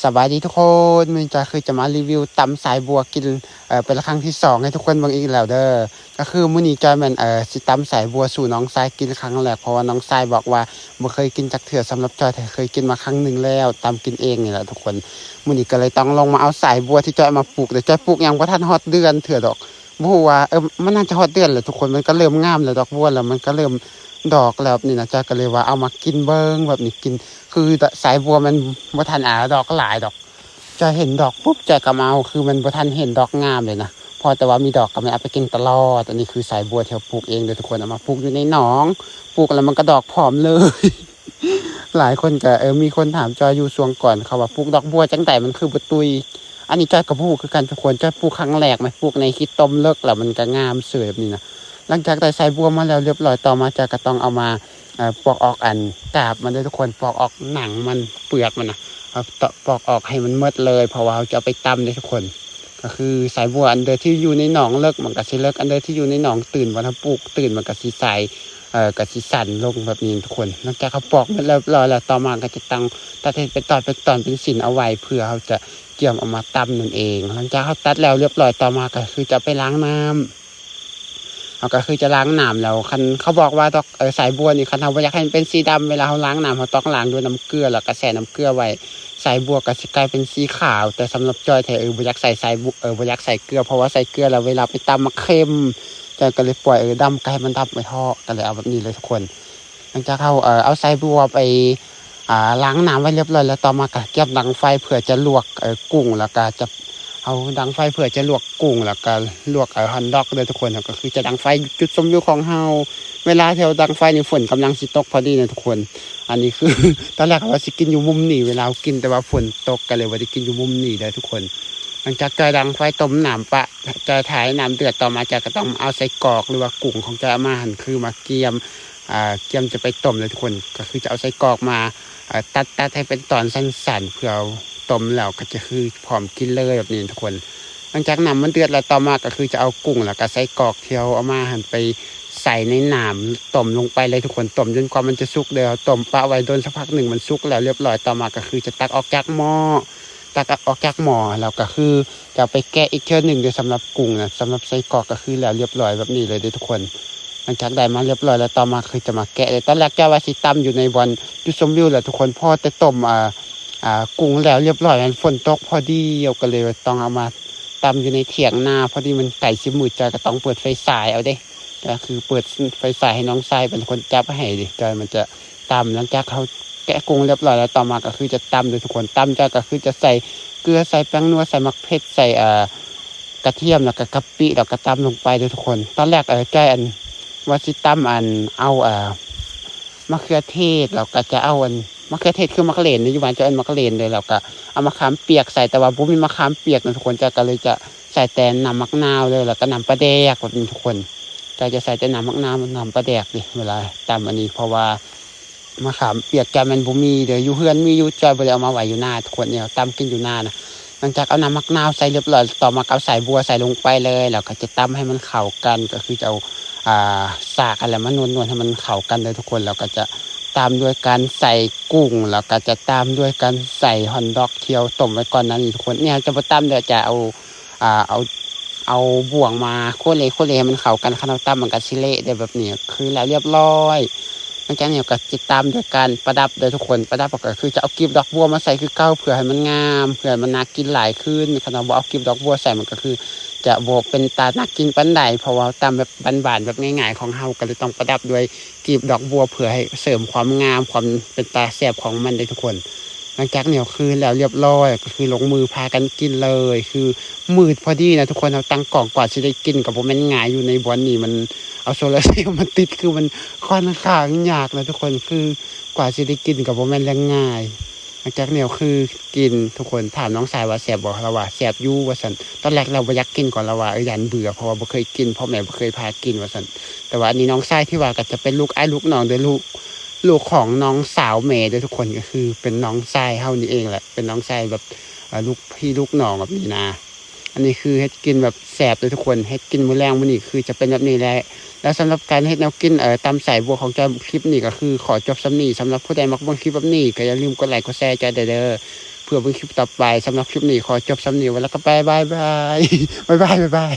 ສະບາຍດີທຸກຄົນ, ມື້ນີ້ຈອຍຄືຈະມາຣີວິວຕຳສາຍບົວກິນ ເອີ ເປັນຄັ້ງທີສອງໃຫ້ທຸກຄົນເບິ່ງອີກແລ້ວເດີ. ກໍຄືມື້ນີ້ຈອຍແມ່ນ ເອີ ຊິຕຳສາຍບົວສູ່ນ້ອງຊາຍກິນຄັ້ງແລກ ເພາະວ່ານ້ອງຊາຍບອກວ່າບໍ່ເຄີຍກິນຈັກເທື່ອ. ສຳລັບຈອຍແທ້ເຄີຍກິນມາຄັ້ງໜຶ່ງແລ້ວ ຕຳກິນເອງນີ້ແຫຼະທຸກຄົນ. ມື້ນີ້ກໍເລີຍຕ້ອງລອງມາເອົາສາຍບົວທີ່ຈອຍເອົາມາປູກ ແຕ່ຈອຍປູກຍັງບໍ່ທັນຮອດເດືອນເທື່ອດອກ. ບໍ່ຮູ້ວ່າ ເອີ ມັນໜ້າຈະຮອດເດືອນແຫຼະທຸກຄົນ, ມັນກໍເລີ່ມງາມແລ້ວ ດອກບົວແລ້ວ ມັນກໍເລີ່ມດອກແລ້ວ ແບບນີ້ນະ. ຈອຍກໍເລີຍວ່າເອົາມາກິນເບິ່ງ ແບບນີ້ກິນ ຄືສາຍບົວມັນບໍ່ທັນ ອາ ດອກຫຼາຍດອກ. ຈອຍເຫັນດອກປຸບ ຈອຍກໍມາເອົາ, ຄືມັນບໍ່ທັນເຫັນດອກງາມເລີຍນະ, ພໍແຕ່ວ່າມີດອກກໍແມ່ນເອົາໄປກິນຕະຫຼອດ. ອັນນີ້ຄືສາຍບົວທີ່ເຮົາປູກເອງເດີທຸກຄົນ, ເອົາມາປູກຢູ່ໃນໜອງ, ປູກແລ້ວມັນກໍດອກພ້ອມເລີຍ. ຫຼາຍຄົນກໍ ເອີ ມີຄົນຖາມຈອຍຢູ່ຊ່ວງກ່ອນ ເຂົາວ່າປູກດອກບົວຈັ່ງໃດມັນຄືບໍ່ຕຸຍ. ອັນນີ້ຈອຍກໍບໍ່ຮູ້ຄືກັນທຸກຄົນ, ຈອຍປູກຄັ້ງແລກ ມາປູກໃນຂີ້ຕົມເລິກ ແລ້ວມັນກໍງາມເສີຍແບບນີ້ນະ. ຫຼັງຈາກໄດ້ສາຍບົວມາແລ້ວຮຽບຮ້ອຍ ຕໍ່ມາຈອຍກໍຕ້ອງເອົາມາ ເອີ ປອກອອກອັນກາບມັນເດີທຸກຄົນ, ປອກອອກໜັງມັນ ເປືອກມັນນະ, ເອົາຕະ ປອກອອກໃຫ້ມັນໝົດເລີຍ ເພາະວ່າເຮົາຈະເອົາໄປຕຳເດ້ທຸກຄົນ. ກໍຄືສາຍບົວອັນໃດທີ່ຢູ່ໃນໜອງເລິກມັນກໍຊິເລິກ, ອັນໃດທີ່ຢູ່ໃນໜອງຕື້ນ ບ່ອນເຮົາປູກຕື້ນ ມັນກໍຊິໃສ ເອີ ກໍຊິສັ້ນລົງແບບນີ້ທຸກຄົນ. ຫຼັງຈາກເຮົາປອກໝົດຮຽບຮ້ອຍແລ້ວ ຕໍ່ມາກໍຈະຕັ້ງ ຕັດໃຫ້ເປັນຕອນເປັນຕອນເປັນຊິ້ນເອົາໄວ້ ເພື່ອເຮົາຈະກຽມເອົາມາຕຳນັ້ນເອງ. ຫຼັງຈາກເຮົາຕັດແລ້ວຮຽບຮ້ອຍ ຕໍ່ມາກໍຄືຈະເອົາໄປລ້າງນ້ຳ. ເຮົາກໍຄືຈະລ້າງນ້ຳແລ້ວ ຄັນເຂົາບອກວ່າດອກ ເອີ ສາຍບົວນີ້ ຄັນເຮົາບໍ່ຢາກໃຫ້ມັນເປັນສີດຳ ເວລາເຮົາລ້າງນ້ຳ ເຮົາຕ້ອງລ້າງດ້ວຍນ້ຳເກືອ ແລ້ວກໍແຊ່ນ້ຳເກືອໄວ້ ສາຍບົວກໍຊິກາຍເປັນສີຂາວ. ແຕ່ສຳລັບຈອຍແທ້ ເອີ ບໍ່ຢາກໃສ່ສາຍບົວ ເອີ ບໍ່ຢາກໃສ່ເກືອ ເພາະວ່າໃສ່ເກືອແລ້ວເວລາໄປຕຳມັນເຄັມ, ຈອຍກໍເລີຍປ່ອຍ ເອີ ດຳກໍໃຫ້ມັນດຳໄປເທາະ, ກໍເລີຍເອົາແບບນີ້ເລີຍທຸກຄົນ. ຫຼັງຈາກເຮົາ ເອີ ເອົາສາຍບົວໄປ ອ່າ ລ້າງນ້ຳໄວ້ຮຽບຮ້ອຍແລ້ວ ຕໍ່ມາກໍກຽມດັງໄຟເພື່ອຈະລວກ ເອີ ກຸ້ງ ແລ້ວກໍຈະ ເຮົາດັງໄຟເພື່ອຈະລວກກຸ້ງ ແລ້ວກໍລວກ ເອີ ຮອດດອກເດີທຸກຄົນ. ເຮົາກໍຄືຈະດັງໄຟຈຸດຊົມວິວຂອງເຮົາ, ເວລາທີ່ເຮົາດັງໄຟນີ້ຝົນກຳລັງຊິຕົກພໍດີນະທຸກຄົນ. ອັນນີ້ຄືຕອນແລກເຮົາວ່າຊິກິນຢູ່ມຸມນີ້ ເວລາເຮົາກິນ ແຕ່ວ່າຝົນຕົກ ກໍເລີຍບໍ່ໄດ້ກິນຢູ່ມຸມນີ້ເດີທຸກຄົນ. ຫຼັງຈາກຈອຍດັງໄຟຕົ້ມນ້ຳປະ ຈອຍຖ້າໃຫ້ນ້ຳເດືອດ ຕໍ່ມາຈອຍກໍຕ້ອງເອົາໄສ້ກອກ ຫຼືວ່າກຸ້ງຂອງຈອຍເອົາມາຫັ້ນ ຄືມາກຽມ ອ່າ ກຽມຈະໄປຕົ້ມເລີຍທຸກຄົນ. ກໍຄືຈະເອົາໄສ້ກອກມາ ເອີ ຕັດ ຕັດໃຫ້ເປັນຕອນສັ້ນໆ ເພື່ອເອົາຕົ້ມແລ້ວກໍຈະຄືພ້ອມກິນເລີຍແບບນີ້ທຸກຄົນ. ຫຼັງຈາກນ້ຳມັນເດືອດແລ້ວ ຕໍ່ມາກໍຄືຈະເອົາກຸ້ງ ແລ້ວກໍໄສ້ກອກທີ່ເຮົາເອົາມາຫັ້ນໄປໃສ່ໃນນ້ຳ ຕົ້ມລົງໄປເລີຍທຸກຄົນ, ຕົ້ມຈົນກວ່າມັນຈະສຸກເດີ. ເຮົາຕົ້ມປະໄວ້ດົນສັກພັກໜຶ່ງ ມັນສຸກແລ້ວຮຽບຮ້ອຍ ຕໍ່ມາກໍຄືຈະຕັກອອກຈາກໝໍ້ ຕັກອອກຈາກໝໍ້ ແລ້ວກໍຄືຈະເອົາໄປແກະອີກເທື່ອໜຶ່ງເດີ. ສຳລັບກຸ້ງນະ ສຳລັບໄສ້ກອກກໍຄືແລ້ວຮຽບຮ້ອຍແບບນີ້ເລີຍເດີທຸກຄົນ. ຫຼັງຈາກໄດ້ມາຮຽບຮ້ອຍແລ້ວ ຕໍ່ມາຄືຈະມາແກະເລີຍ. ຕອນແລກຈອຍວ່າຊິຕຳຢູ່ໃນບ່ອນຈຸດຊົມວິວແຫຼະທຸກຄົນ, ພໍແຕ່ຕົ້ມ ອ່າ ອ່າ ກຸ້ງແລ້ວຮຽບຮ້ອຍ ມັນຝົນຕົກພໍດີ ເຮົາກໍເລີຍຕ້ອງເອົາມາຕຳຢູ່ໃນຖຽງນາ. ພໍດີມັນໃກ້ຊິມືດ ຈອຍກໍຕ້ອງເປີດໄຟສາຍເອົາເດ້, ກໍຄືເປີດໄຟສາຍໃຫ້ນ້ອງຊາຍເປັນຄົນຈັບໃຫ້ເດ້ ຈອຍມັນຈະຕຳ. ຫຼັງຈາກເຮົາ ແກະກຸ້ງຮຽບຮ້ອຍແລ້ວ ຕໍ່ມາກໍຄືຈະຕຳເດີທຸກຄົນ. ຕຳຈອຍກໍຄືຈະໃສ່ເກືອ ໃສ່ແປ້ງນົວ ໃສ່ໝາກເຜັດ ໃສ່ ເອີ ກະທຽມ ແລ້ວກໍກະປິ ແລ້ວກໍຕຳລົງໄປເດີທຸກຄົນ. ຕອນແລກ ເອີ ຈອຍ ອັນ ວ່າຊິຕຳ ອັນ ເອົາ ເອີ ມະເຂືອເທດ ແລ້ວກໍຈະເອົາ ອັນ ມະເຂືອເທດຄືໝາກເຫຼນເດ້, ຢູ່ບ້ານຈອຍເອີ້ນໝາກເຫຼນເດ້, ແລ້ວກໍເອົາມະຂາມປຽກໃສ່ ແຕ່ວ່າບໍ່ມີມະຂາມປຽກນະທຸກຄົນ. ຈອຍກໍເລີຍຈະໃສ່ແຕ່ນ້ຳໝາກນາວເລີຍ ແລ້ວກໍນ້ຳປາແດກແບບນີ້ທຸກຄົນ. ຈອຍຈະໃສ່ແຕ່ນ້ຳໝາກນາວ ນ້ຳປາແດກເດ້ ເວລາຕຳອັນນີ້ ເພາະວ່າ ມະຂາມປຽກຈອຍແມ່ນບໍ່ມີເດີ, ຢູ່ເຮືອນມີຢູ່ ຈອຍບໍ່ໄດ້ເອົາມາໄວ້ຢູ່ນາທຸກຄົນ, ແນວຕຳກິນຢູ່ນານະ. ຫຼັງຈາກເອົານ້ຳໝາກນາວໃສ່ຮຽບຮ້ອຍ ຕໍ່ມາກໍເອົາສາຍບົວໃສ່ລົງໄປເລີຍ ແລ້ວກໍຈະຕຳໃຫ້ມັນເຂົ້າກັນ, ກໍຄືຈະເອົາ ອ່າ ສາກຫັ້ນແຫຼະມານວດໆໃຫ້ມັນເຂົ້າກັນເດີທຸກຄົນ. ແລ້ວກໍຈະຕາມດ້ວຍການໃສ່ກຸ້ງ ແລ້ວກໍຈະຕາມດ້ວຍການໃສ່ຮອດດອກທີ່ເຮົາຕົ້ມໄວ້ກ່ອນໜ້ານີ້ທຸກຄົນ. ນີ້ເຮົາຈະບໍ່ຕຳເດີ, ຈະເອົາ ອ່າ ເອົາ ເອົາບ່ວງມາໂຄເລໂຄເລໃຫ້ມັນເຂົ້າກັນ, ຄັນເຮົາຕຳມັນກໍຊິເລະເດ້ແບບນີ້. ຄືແລ້ວຮຽບຮ້ອຍ ຫຼັງຈາກນີ້ກໍຈະຕາມດ້ວຍການປະດັບເດີທຸກຄົນ. ປະດັບກໍຄືຈະເອົາກີບດອກບົວມາໃສ່ຄືເກົ່າ ເພື່ອໃຫ້ມັນງາມ ເພື່ອໃຫ້ມັນໜ້າກິນຫຼາຍຂຶ້ນ. ຄັນເຮົາບໍ່ເອົາກີບດອກບົວໃສ່ ມັນກໍຄືຈະບໍ່ເປັນຕາໜ້າກິນປານໃດ, ເພາະວ່າເຮົາຕຳແບບບ້ານໆ ແບບງ່າຍໆຂອງເຮົາ, ກໍເລີຍຕ້ອງປະດັບດ້ວຍ ກີບດອກບົວ ເພື່ອໃຫ້ເສີມຄວາມງາມ ຄວາມເປັນຕາແຊບຂອງມັນເດ້ທຸກຄົນ. ຫຼັງຈາກນີ້ກໍຄືແລ້ວຮຽບຮ້ອຍ ກໍຄືລົງມືພາກັນກິນເລີຍ. ຄືມືດພໍດີນະທຸກຄົນ, ເຮົາຕັ້ງກ້ອງ ກວ່າຊິໄດ້ກິນກໍບໍ່ແມ່ນງ່າຍ. ຢູ່ໃນບ່ອນນີ້ມັນເອົາໂຊລາເຊວມາຕິດ ຄືມັນຂ້ອນຂ້າງຍາກນະທຸກຄົນ, ຄືກວ່າຊິໄດ້ກິນກໍບໍ່ແມ່ນເລື່ອງງ່າຍ. ຫຼັງຈາກນີ້ກໍຄືກິນ ທຸກຄົນ. ຖາມນ້ອງຊາຍວ່າແຊບບໍ່? ລາວວ່າແຊບຢູ່ວ່າຊັ້ນ. ຕອນແລກລາວບໍ່ຢາກກິນກ່ອນ, ລາວວ່າ ເອີ ຢ້ານເບື່ອ ເພາະວ່າບໍ່ເຄີຍກິນ, ພໍ່ແມ່ບໍ່ເຄີຍພາກິນວ່າຊັ້ນ. ແຕ່ວ່າອັນນີ້ນ້ອງຊາຍທີ່ວ່າກໍຈະເປັນລູກອ້າຍລູກນ້ອງເດີ, ລູກ ລູກຂອງນ້ອງສາວແມ່ເດີທຸກຄົນ, ກໍຄືເປັນນ້ອງຊາຍເຮົານີ້ເອງແຫຼະ, ເປັນນ້ອງຊາຍແບບ ເອີ ລູກພີ່ລູກນ້ອງແບບນີ້ນະ. ອັນນີ້ຄືເຮັດກິນແບບແຊບເດີທຸກຄົນ, ເຮັດກິນມື້ແລງມື້ນີ້ຄືຈະເປັນແບບນີ້ແຫຼະ. ແລ້ວສຳລັບການເຮັດແນວກິນ ເອີ ຕຳສາຍບົວຂອງຈອຍ ຄລິບນີ້ກໍຄືຂໍຈົບສ່ຳນີ້. ສຳລັບຜູ້ໃດມັກເບິ່ງຄລິບແບບນີ້ ກໍຢ່າລືມກົດໄລກົດແຊໃຫ້ຈອຍແດ່ເດີ. ເພື່ອເບິ່ງຄລິບຕໍ່ໄປ. ສຳລັບຄລິບນີ້ຂໍຈົບສ່ຳນີ້ໄວ້ ແລ້ວກໍບາຍບາຍ ບາຍບາຍ ບາຍບາຍ.